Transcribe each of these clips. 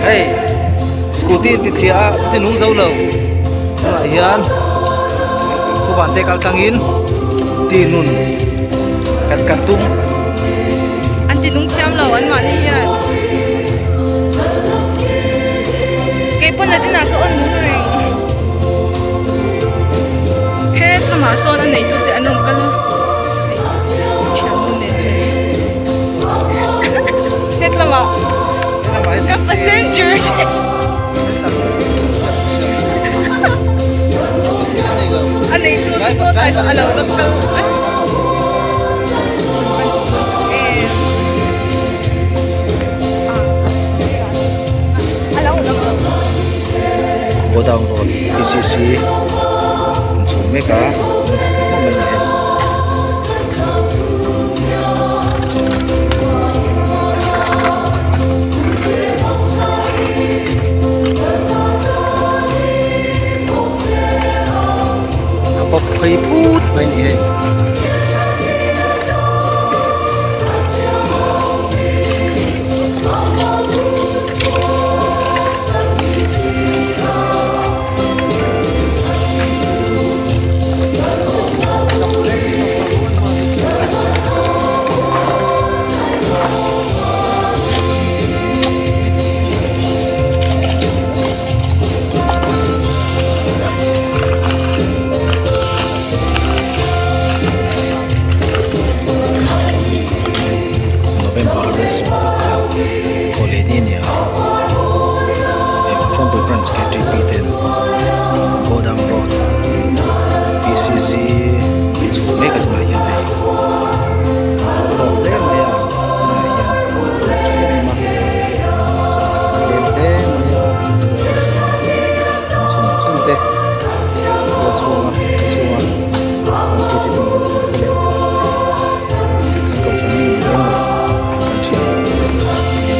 Hei scooty an ti chhia a an ti nung zo lo tunah hian pu vante kal tlangin ti nun kan kan tum. An ti nung thiam lo an mahni hian keipawn a chinah ka awn nung reng he chungah sawn a neitute an rawn kal a thiannu nen hetlamah ka passenger a neitu chu sawtlai saw a lo la kal Godown road PCC an chhung mek a an thawk khawp mai a ni hei. A bawk phei phut mai a ni hei. November 11 thawhleh ni a ni a Thuampui branch ktp ten Godown road pcc inchhung mek a tunah hian hei an thawk hlawk hle mai a tunah hian an tha em em a an tlem hle mai a an chhun chhun te dawt chhunga chhunga ktp an chhun te leh an kohhran mi ni em kan hria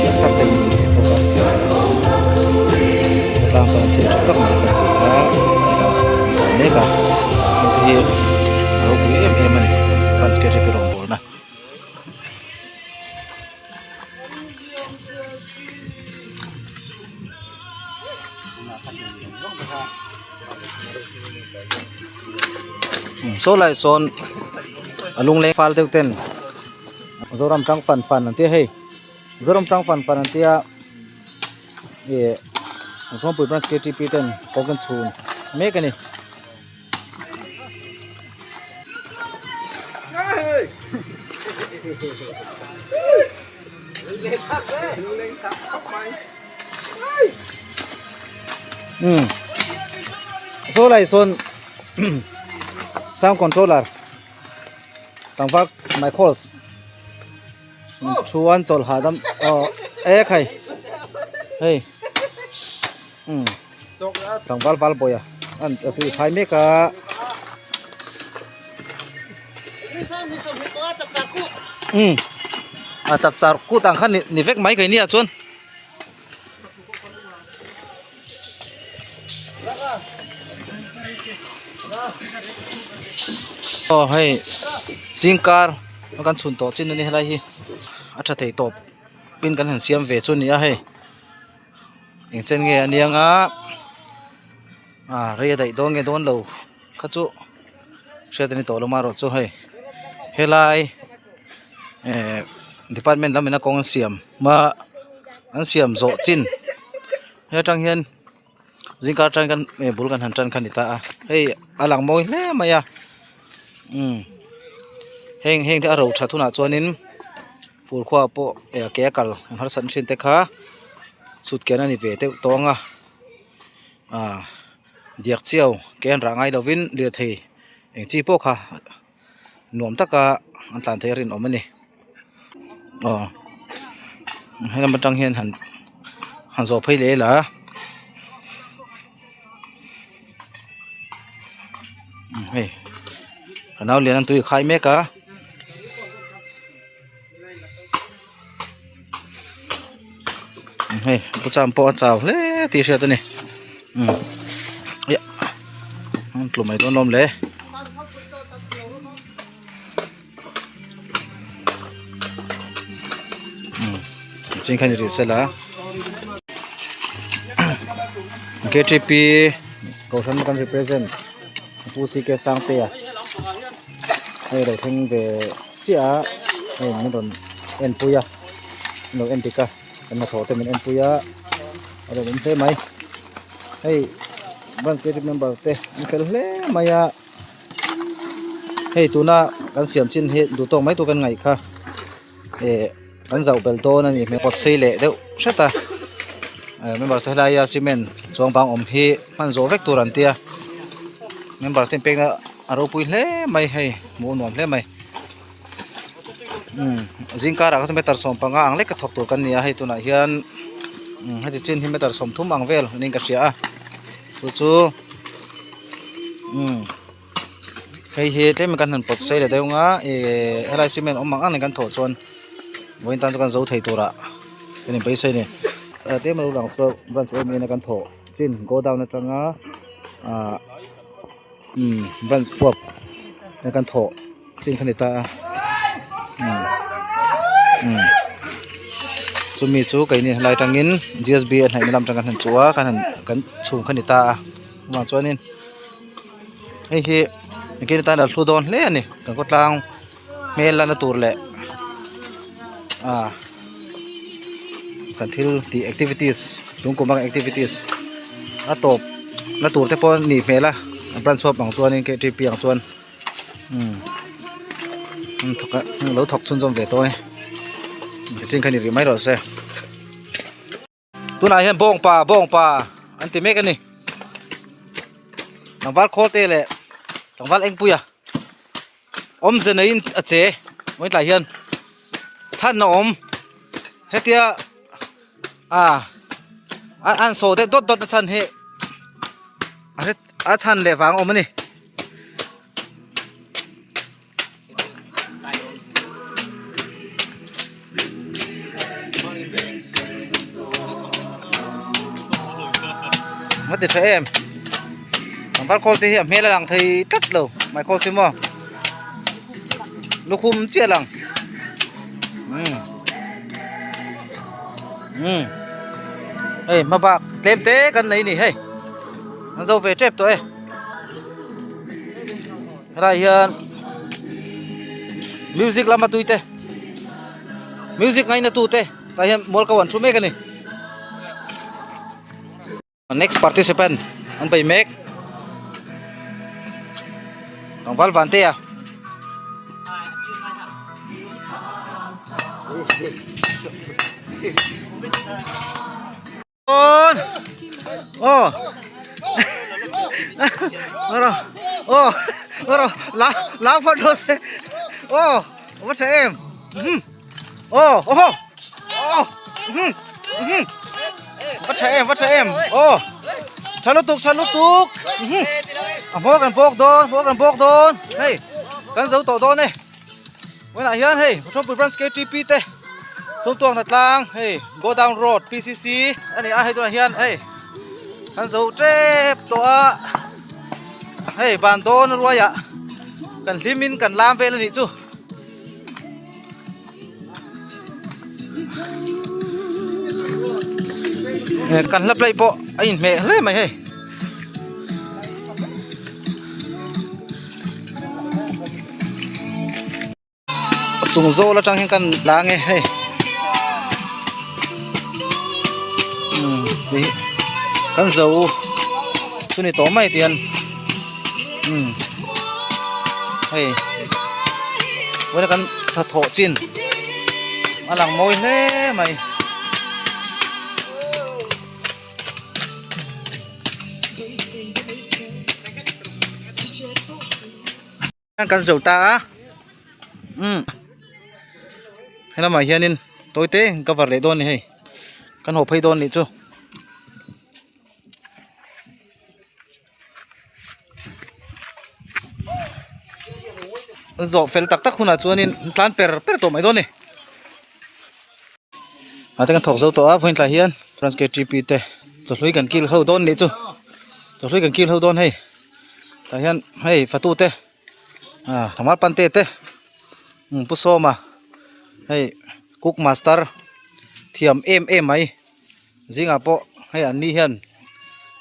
tak tak te in ni bawk a khawtlang tan thil tha tak mai kan ti a kan mek a heng te hi a ropui em em a ni branch ktp rawngbawlna. Saw lai sawn a lungleng fal deuh ten Zoram tang fan fan an tia hei Zoram tang fan fan an tia ih Thuampui branch ktp ten kawng an chhun mek a ni. Saw lai sawn sound controller tlangval michaels chuan chawlh hahdam aw e khai hei umm tlangval val bawih a an a tui khai mek a. Umm a chapchar kut ang khan ni vek mai keini ah chuan. Aw hei zingkar a kan chhun tawh chin a ni helai hi a tha thei tawp pin kan han siam ve chu a ni a hei eng chen nge a niang a ah rei a daih dawn nge dawn lo kha chu hriat a ni tawh lo marawh chu hei helai eh department lam in a kawng an siam hma an siam zawh chin he atang hian zingkar atang hian eh bul kan han tan kha a ni ta a hei a lang mawi hle mai a umm heng heng te a ro that hunah chuanin fur khua pawh eh ke a kal an harsat thin te kha chhut kian a ni ve deuh tawng a ah diak chiau ke an rah ngai lovin lirthei eng chi pawh kha nuam taka an tlan theih a rinawm a ni aw helam atang hian han han zawh phei leh ila hei ka nau lian an tui a khai mek a. Hei pu cham pawh a chau hle tih hriat a ni umm an tlu mai dawn lawm le umm tichuan khan i rih sela. Ktp kohhran kan represent Pu CK Sangtea hei lo thleng ve chiah a hei min rawn en pui a min lo en dik a kan hnathawh te min en pui a a rawn awm hle mai hei branch ktp member te an fel hle mai a hei tuna kan siam chin hi duh tawk mai tur kan ngaih kha eh kan zauh belh dawn a ni hmel pawt sei leh deuh hret a member te helaia cement chuang bang awm hi hman zawh vek tur an tia member te inpekna a ropui hle mai hei hmuh a nuam hle mai umm zingkar ah kha chuan meter 15 ang lek a thawk tur kan ni a hei tunah hian umm heti chin hi meter 30 ang vel niin ka hria a chu chu umm. Hei hi tlem in kan han pawt sei leh deuh ang a ihh helai cement awm ang ang nen kan thawh chuan vawiin tan chu kan zo thei turah kan inbeisei a ni. Tlem a lo lang saw branch em em a kan thawh chin go down atanga ahh umm branch huap a kan thawh chin kha ni ta a umm umm chumi chu keini helai atangin G S B a hnaihna lam atang kan han chuh a kan han kan chhung kha ni ta a chuvang chuanin. Hei hi engtin atan a hlu dawn hle a ni kan khawtlang hmel lana tur leh ah kan thil tih activities chung kum a activities a tawp na tur te pawh a nih hmel a a branch huap ang chuanin K T P ang chuan umm an thawk a lo thawk chhunzawm ve tawh a ni tichuan kha ni rih mai rawh se. Tunah hian bawngpa bawngpa an ti mek a ni tlangval khawl te leh tlangval engpuia awmze neiin a che vawiin tlai hian chhan a awm hetia ah a an saw deuh dawt dawt na chhan hi a chhan leh vang a awm a ni. A ti tha em pangpar khawl te hi a hmel a lang thei tlat lo mai khawl si maw lukhum chiah a lang umm umm hei hma bak tlem te kan nei a ni hei an zo ve tep tawh e. Helai hian music lama tui te music ngaina tu te tah hian mual ko an thu mek a ni next participant an bei mek tlangval vantea. Aw aw aw lá lá phật đồ xe ô có trẻ em ô ô ô có trẻ em có trẻ em ô cho nó tục cho nó tục à bốc làm bốc đôn bốc làm bốc đôn hey kan zo tawh dawn e vawiinah hian hei Thawkpui Branch K_T_P te Sumtuang Hnatlang hei Go Down Road P_C_C a ni a hei tunah hian hei kan zo tep tawh a hei ban dawn a ruaiah kan hlim in kan lam vel a nih chu. Kan hla play pawh a inhmeh hle mai hei. Chung zawl atang hian kan la ange hei umm tih kan zo chu ni tawh mai tihian umm hei vawiin kan hnathawh chin a lang mawi hle mai. Kan zo ta a umm helamah hianin tawi te cover leh dawn a ni hei kan haw phei dawn nih chu. Zawh fel tak tak hunah chuanin tlan per per tawh mai dawn a ni. Ah te kan thawk zo tawh a vawiin tlai hian France K_T_P te chawhlui kan kil ho dawn nih chu chawhlui kan kil ho dawn hei tah hian hei fatu te ah tlangval pante te umm pu sawma hei cook master thiam em em mai zingah pawh hei an ni hian.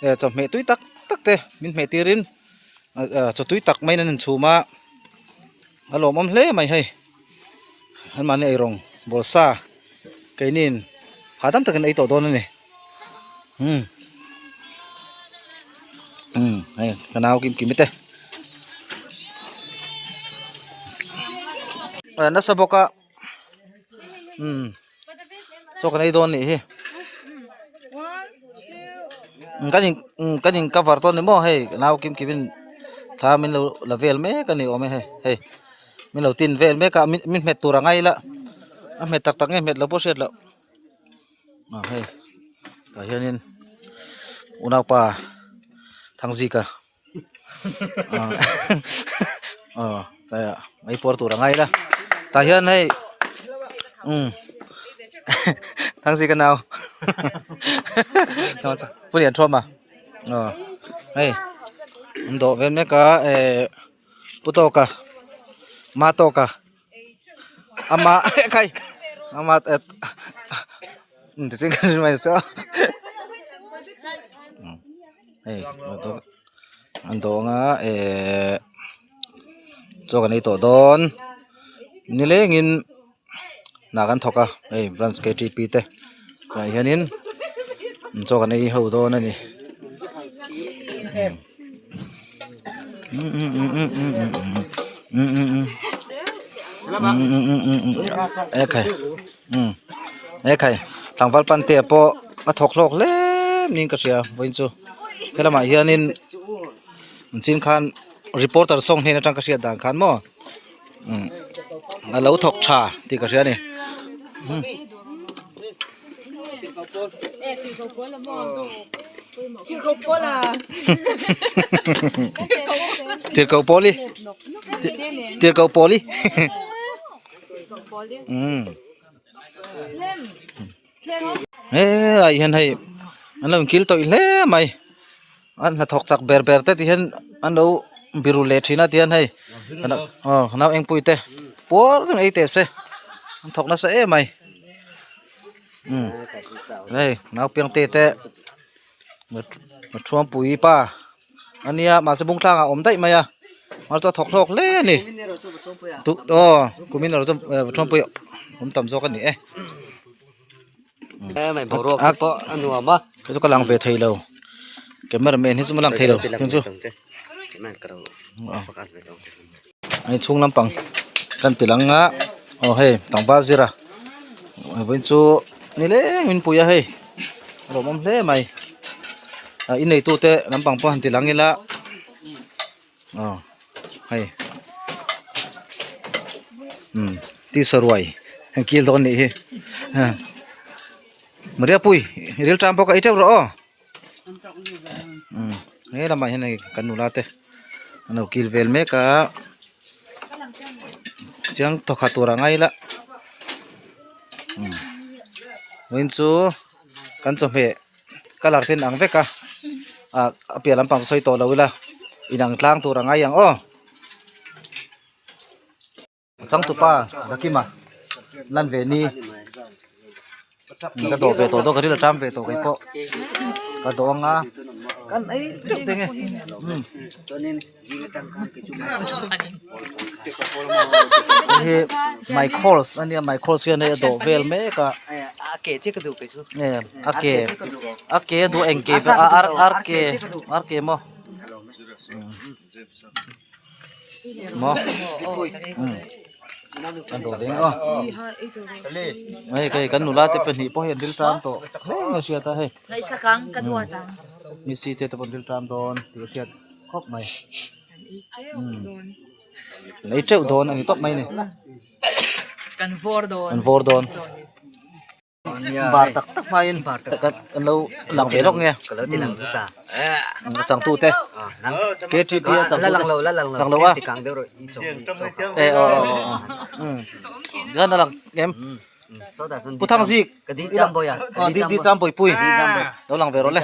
Chawhmeh tui tak tak te min hmeh tirin chaw tui tak maiin an inchhum a a lawmawm hle mai hei anmahni eirawng bawl sa keiniin hahdam takin ei tawh dawn a ni umm umm hei ka nau kim kim te nasa bawk a. Umm chaw kan ei dawn nih hi kan in kan in cover dawn ni maw hei nau kim kim in thla min lo la vel mek a ni awm e hei hei min lo tin vel mek a min hmet tur a ngai la a hmet tak tak nge hmet lo pawh hriat loh ah hei tah hianin unaupa Thangzika ah tlaiah mai puar tur a ngai la tah hian hei umm Thangzika nau pu lian thuam a aw hei an dawh vel mek a eh pu tawka ma tawka ama khai ama hei an dawh anga ehh chaw kan ei tawh dawn nilengin hna kan thawk a hei branch K T P te tunah hianin chaw kan ei ho dawn a ni. Ekhai tlangval pante pawh a thawk hlawk hle niin ka hria vawiin chu helamah hianin an chin khan reporter sawng hnen atang ka hriat dan khan maw a lo thawk tha tih ka hria a ni. Tirhkoh Pauli Tirhkoh Pauli helai hian hei an lo inkil tawih hle mai an hnathawk chak ber ber te ti hian an lo biru leh thin a ti hian hei aw nau engpui te puar deuhin ei teh se an thawk nasa em mai hei nau piangte te thuampui pa a nia mahse bung thlangah a awm daih mai a mahse a thawk hlawk hle a ni aw kumin erawh chu thuampui awm tam zawk a ni e. Kei chu ka lang ve thei lo camera man hi chu lang thei lo kei chu hei chhung lampang kan ti lang a aw hei tlangval zira vawiin chu nileng min pui a hei a lawmawm hle mai ah inneitu te lampang pawh han ti lang ila aw hei umm tisa ruai an kil dawn nih hi Maria pui ril ṭam pawh ka ei ṭeuh rawh aw umm he lamah hian hei kan nula te an lo kil vel mek a chiang thawkhat tur a ngai la umm vawiin chu kan chawhmeh colour te in ang vek a ah a piah lampang chu sawi tawh lo ila inang tlang tur a ngai ang aw. Changtupa Zakima lan ve ni ka dawh ve tawh dawn ka ril a ṭam ve tawh kei pawh ka dawh anga kan ei teuh teng e umm hei hi my calls a nia my calls hian hei a dawh vel mek a a ke a ke a duh eng ke ar ar ke ar ke maw. Maw an dawh ve aw hei kei kan nula te pahnih pawh hi an ril tan tawh hle mai a hriat a hei misi te te pawh an ril tan dawn tih a hriat khawp mai an ei teuh dawn a ni tawp mai a ni an vawr dawn. Bar tak tak hmain kan lo lang ve lawk nge a changtu te KTP a changtu te lang lo a e aw aw aw a lang em Pu Thangzik aw Di Chambawipui lo lang ve rawh le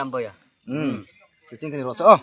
tichin kha ni rawh se aw.